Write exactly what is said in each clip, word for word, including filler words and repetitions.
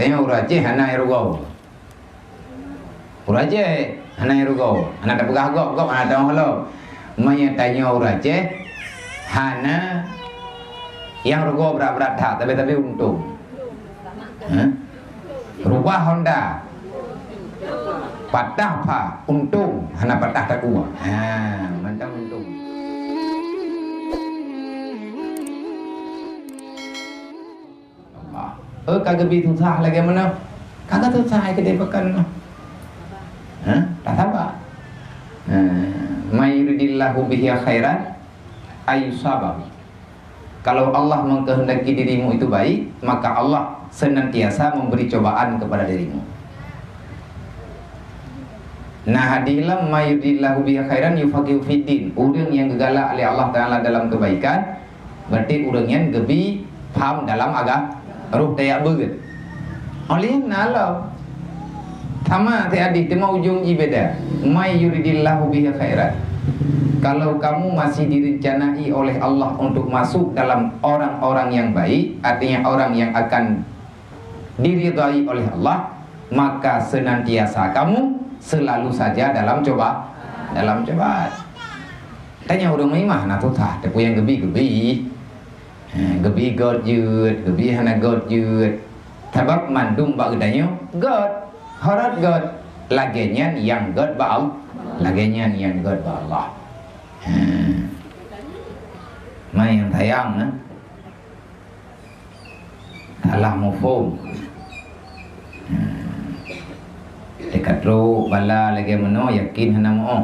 Tanyoe ureueng Aceh hana nyang rugoe. Ureueng Aceh hana nyang rugoe. Hana tapeugah gob, gob hana teuh lom. Meunyoe tanyoe ureueng Aceh hana nyang rugoe brat-brat that, tapi-tapi untông. Hah? Rubah honda. Patah pha, untông, hana patah takue. Ha, mantong untông. Allah. Eh, ka geubi susah lagèe meunoe. Ka geususah ai keudéh pakon nyoe. Hah? Tasaba. Ha, may yuridillahu bihi khairan yusibhu bihi. Kalau Allah mengkehendaki dirimu itu baik, maka Allah senantiasa memberi cobaan kepada dirimu. Nah, hadih lom, "May yuridillahu bihi khairan yufaqihu fiddin." Ureueng nyang geugalak lé Allah Taala dalam kebaikan, berarti ureueng nyan geubi pham dalam agama, roh tajak beuet. Oleh na lom. Sama si hadih, teuma ujong jih beda. "May yuridillahu bihi khairan." Kalau kamu masih direncanai oleh Allah untuk masuk dalam orang-orang yang baik, artinya orang yang akan diridhai oleh Allah, maka senantiasa kamu selalu saja dalam coba, dalam cobaan. Tanyoe ureueng meuimah na susah, tapi nyang geubi-geubi. Ha, geubi göt jeuet, geubi hana göt jeuet. Sabab mandum bak geutanyoe göt, harot göt. Lagèe nyan nyang göt bak Allah. Lagèe nyan nyang göt bak Allah. Ha. Mai nyang sayang, eh. Salah muphom. Ha. Teuka trok bala lagèe meunoe, yakin hana meu'oh.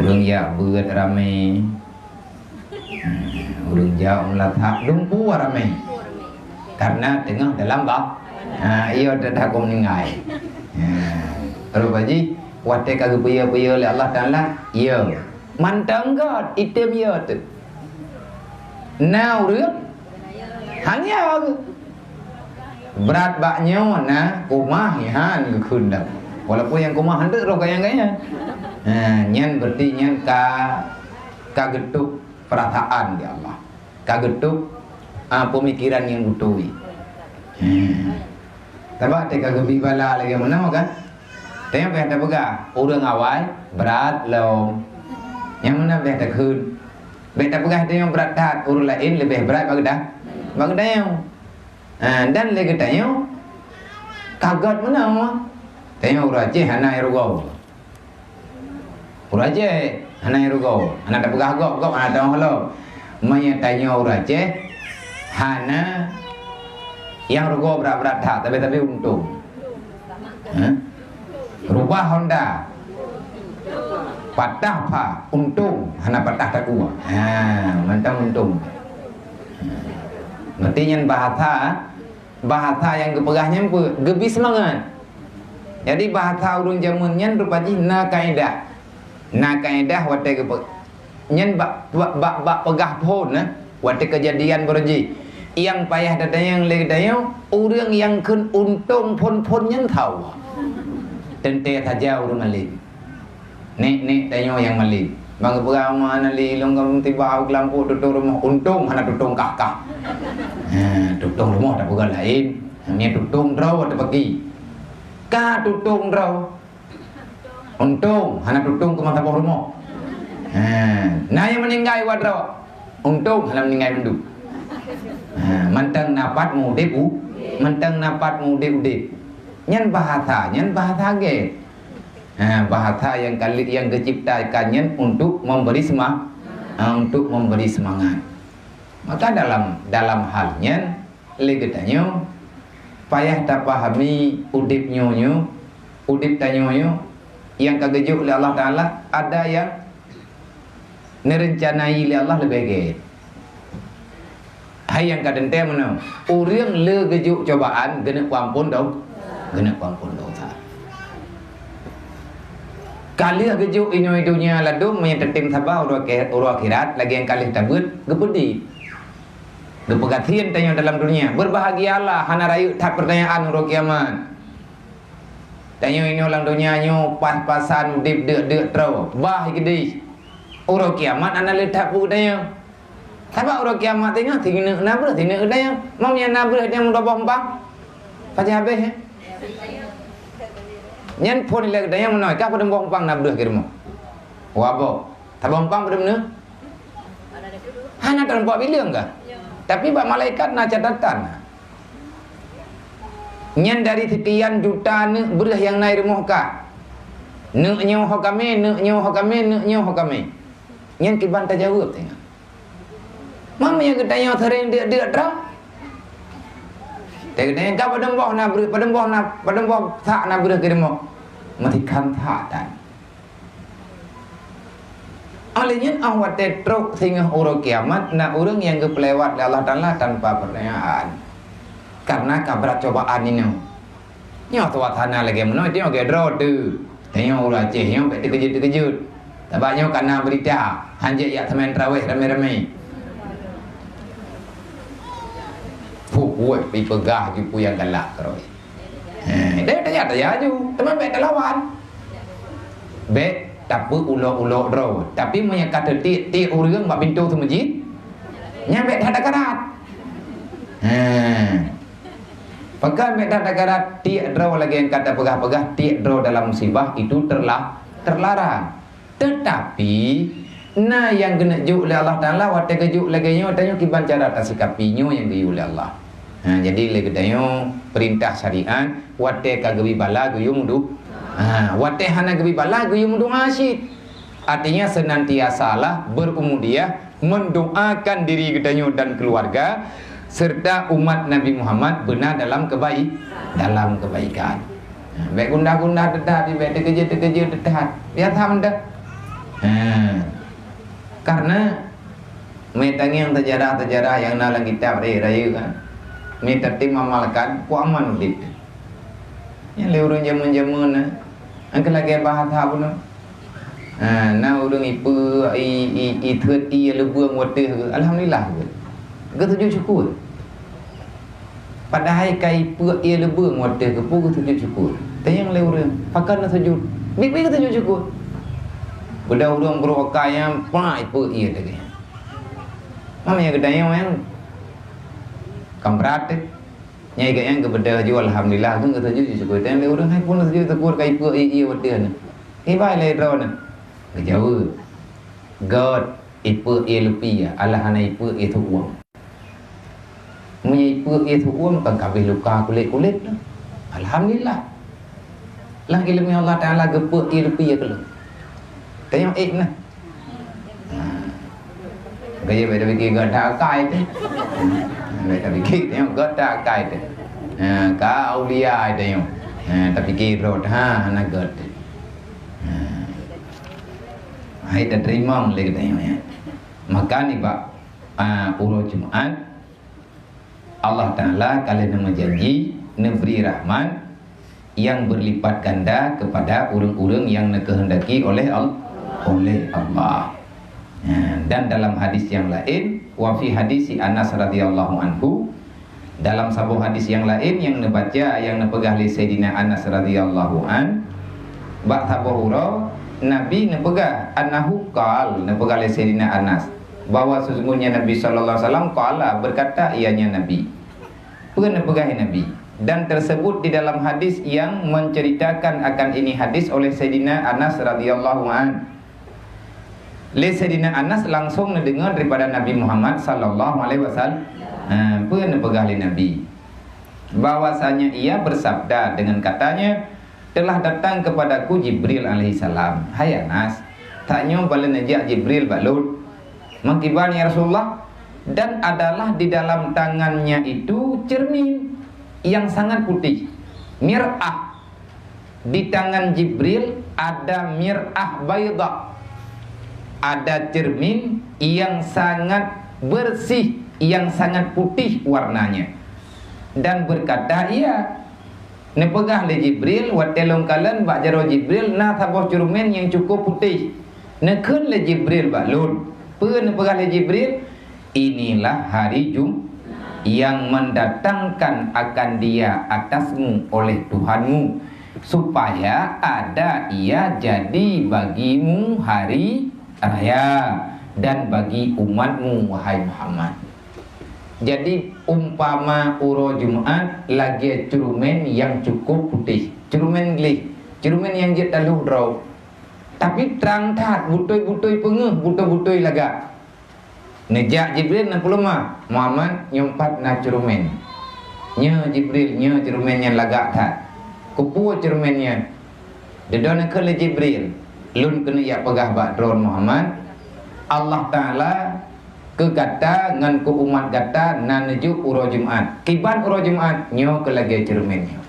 Ureueng jak beuet ramé. Hmm, ureueng jak meulatak lumpur ramé. Karena teungoh dalam ba-, ha, iya dah takue meuninggai. Ha, rupa jih, watèe ka geupeuyô-peuyô lé Allah Taala, iya. Mantong göt, item iya teuh. Na ureueng? Hana. Brat bak nyoe na, kumah nyan geukheun dah. Walaupun nyang kumah hanteuk roh gaya-gaya. Ha, nyan berarti nyan ka, ka geutôb perasaan di Allah. Ka geutôb, ah, pemikiran nyang beutôi. Hmm. Sabab teuka geubi bala lagèe meunoe kan? Tanyoe bèk tapeugah, ureueng awai brat lom. Nyang meunan bèk takheun. Bèk tapeugah tanyoe brat that, ureueng laén leubeh brat bak geuda-, bak geutanyoe. Ah, dan lé geutanyoe ka göt meunoe. Tanyoe ureueng Aceh hana rugoe. Ureueng Aceh hana nyang rugoe, hana tapeugah gob, gob hana teuh lom. Meunyoe tanyoe ureueng Aceh hana nyang rugoe brat-brat that, tapi-tapi untông. Hah? Rubah honda. Patah pha, untông hana patah takue. Ha, mantong untông. Berarti nyan bahasa Bahasa nyang geupeugah nyan peue? Geubi seumangat. Jadi, bahasa ureueng jameun nyan rupa jih na kaedah. Na kaedah watèe geupeu-, nyan bak, bak, bak, bak peugah phôn, eh, watèe keujadian baroe jih. Nyang payah tatanyong lé geutanyoe, ureueng nyang kheun untông phôn-phôn nyan soe? Teuntèe saja ureueng malém. Nèk-nèk tanyoe nyang malém. Bang geupeugah ma na lé lôn gam tiba u lampôh tutong rumoh, untông hana tutông kah-kah. Ha, tutong rumoh tapeugah laén. Nyan tutong droe teupaki. Ka tutong droe. Untông hana tutông keumah saboh rumoh. Ha, na nyang meuninggai u droe. Untông hana meuninggai mandum. Ha, mantong na pat meu-udép u-, mantong na pat meu-udép-udép. Nyan bahasa, nyan bahasa gét. Ha, bahasa nyang kali-, nyang geuciptakan nyan untuk memberi sema-, ha, untuk memberi semangat. Maka dalam, dalam hal nyan, lé geutanyoe payah tapahami udép nyoe nyoe, udép tanyoe nyoe nyang ka geujok lé Allah Taala, ada nyang neurencana lé Allah leubeh gét. Hai nyang ka teuntèe meunoe, ureueng le geujok cobaan geuneuk peuampôn do-, geuneuk peuampôn desya. Ka lheueh geujok inoe donya ladôm meunyoe tatem saba uroe akhe-, uroe akhirat lagèe nyang ka lheueh tabeuet geupeudit. Geupeugasien tanyoe dalam donya, beurbahagialah hana rayeuk that peurtanyaan uroe kiamat. Tanyoe inoe lam donya nyoe pas-pasan udép deuk-deuk troe, bah keudéh. Uroe kiamat hana le that peue tanyoe. Sabab uroe kiamat teungoh, sineuk na breuh, sineuk geutanyoe. Meunyoe na breuh nyang meudoboh umpang, pajan habéh, eh? Nyan phon lé geutanyoe meunoe, ka padum boh umpang na breuh keu rumoh. Wabok. Saboh umpang padum neuk? Hana teurumpok bileueng kah? Tapi bak malaikat na catatan. Nyan dari sekian juta neuk breuh nyang na i rumoh kah. Neuk nyoe ho kamé, neuk nyoe ho kamé, neuk nyoe ho kamé. Nyan kiban tajaweueb teungoh. Meunyoe geutanyoe seuréng deuk-deuk droe. Geutanyoe ka padum boh na breuh, padum boh na, padum boh sak na breuh keu rumoh. Meusikan sak tan. Óh lheueh nyan, óh watée trok singoh uroe kiamat, na ureuëng nyang geupeulewat lé Allah Taala tanpa peurtanyaan. Karena ka brat cobaan inoe. Nyoe suasana lagée meunoe, nyoe gét droe teuh. Tanyoe ureuëng Aceh nyoe bék teukeujot-teukeujot. Sabab nyoe ka na beurita, hanjeuet jak seumayang tarawih ramé-ramé. Puh, puih, pi peugah ju peue nyang galak keurôi. Hé, deh, tanya-tanya ju, teuma bék talawan. Bék tapeu ulok-ulok droe. Tapi meunyoe ka teutiek-tiek ureuëng bak pintoe teumeujid, nyan bék that takarat. Hé. Pakon bék that takarat, tiek droe lagée nyang ka tapeugah-peugah, tiek droe dalam musibah itu terla-, terlarang. Tetapi, na nyang geuneuk jok lé Allah Taala, watée geujok lagée nyoe, tanyoe kiban cara tasikapi nyoe nyang geuyue lé Allah. Ha, jadi lé geutanyoe, peurintah syariat, watée ka geubri bala geuyue meudu-, ha, watée hana geubri bala geuyue meudoa cit. Artinya, senantiasalah berumudiah mendoakan diri geutanyoe dan keluarga serta umat Nabi Muhammad beuna dalam kebaik-, dalam kebaikan. Ha, bék gundah-gundah teutat, bék teukeujot-teukeujot teutat. Biasa meudah. Ha. Karena meutangieng sejarah-sejarah nyang na lam kitab rayeuk-rayeuk kan. Meutangieng amalkan, ku aman udeb. Nyang lé ureuëng jameun-jameun na. Angka lagée bahasa bunoe. Ha, na ureuëng ipeue, i, i, i thot ié leubeueng watée geuh. Alhamdulillah geuh. Geuh sujud syukur. Padahai ka ipeue ié leubeueng watée geuh, peue geuh sujud syukur. Tanyong lé ureuëng, pakon na sujud? Biet-biet geuh sujud syukur. Beuda ureuëng brok akai nyang, pa ipeue ié teuh geuh. Mam nyang geutanyong nyang, kam brat teuh. Nyang ikat nyang geubeudôh ju, alhamdulillah, geuh sujud syukur. Tanyong lé ureuëng, hai peue na sujud syukur ka ipeue ié-ié watée nyoe. Kiban lé droeneuh? Geujaweueb, "Gét, ipeue ié lupi, alah hana ipeue ié su'uem." Meunyoe ipeue ié su'uem, kan ka habéh luka kulét-kulét nyoe. Alhamdulillah. Lam ileumèe Allah Taala geupeue ié lupi ié keuleueng. Tanyong ék na. Ha. Gaya beda pikir gata akai tu. Beda pikir tanyong gata akai tu. Ha, ka aulia tanyong. Ha, tapi kira ha, hana gata. Ha. Hai, teurimong lé geutanyoe, ya. Maka nibak, ah, uroe Jumat, Allah Taala ka lheueh neumeujanji neubri rahmat nyang beurlipat ganda keupada ureuëng-ureuëng nyang neukeuheundaki oleh Al-, oleh Allah. Ha, dan dalam hadis nyang laén, wa fi hadisi Anas radhiyallahu anhu, dalam saboh hadis nyang laén nyang neubaca, nyang neupeugah lé Saidina Anas radhiyallahu an, bak saboh uroe Nabi neupeugah, annahu qal, neupeugah lé Saidina Anas, bahwa sesungguhnya Nabi sallallahu alaihi wasallam qala, berkata ianya Nabi. Peue neupeugah Nabi? Dan tersebut di dalam hadis yang menceritakan akan ini hadis oleh Saidina Anas radhiyallahu an. Lé Saidina Anas langsung neudeungoe daripada Nabi Muhammad sallallahu alaihi wasallam. Ha, peue neupeugah lé Nabi? Bahwasanya ia bersabda dengan katanya, "Telah datang kepadaku Jibril alaihissalam." "Hai Anas, tanyoe balon neujak Jibril bak lôn." "Meukiban, ya Rasulullah?" "Dan adalah di dalam tangannya itu cermin yang sangat putih, mir'ah." Di tangan Jibril ada mir'ah baydha, ada cermin yang sangat bersih, yang sangat putih warnanya. Dan berkata ia, neupeugah lé Jibril, watée lôn kalon bak jaroe Jibril na saboh cermin nyang cukup putéh. Neukheun lé Jibril bak lôn. Peue neupeugah lé Jibril? Inilah hari Jum-, yang mendatangkan akan dia atasmu oleh Tuhanmu, supaya ada ia jadi bagimu hari raya. dan bagi umatmu, wahai Muhammad. Jadi, umpama uroe Jumat lagée ceureumen nyang cukup putéh. Ceureumen gleh, ceureumen nyang jeuet taloh droe. Tapi trang that, butôi-butôi peungeuh, butôi-butôi lagak. Neujak Jibril na peuleumah, "Muhammad, nyoe pat na ceureumen." "Nyo Jibril, nyo ceureumen nyang lagak that." "Keupeue ceureumen nyan?" Geudong kheun lé Jibril, "Lôn keuneuk jak peugah bak droe Muhammad, Allah Taala keu gata ngon keu umat gata na neujok uroe Jumat. Kiban uroe Jumat, nyoe keuh lagée ceureumen nyoe."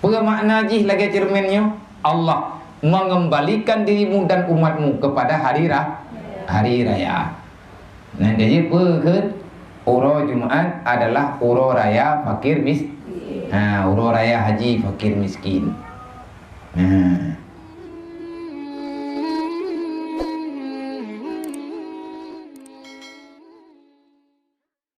Peue makna jih lagée ceureumen nyoe? Allah mengembalikan dirimu dan umatmu kepada hari ra-, hari raya. Nah, jadi peue kheun? Uroe Jumat adalah uroe raya fakir mis-, ha, uroe raya haji fakir miskin. Nah,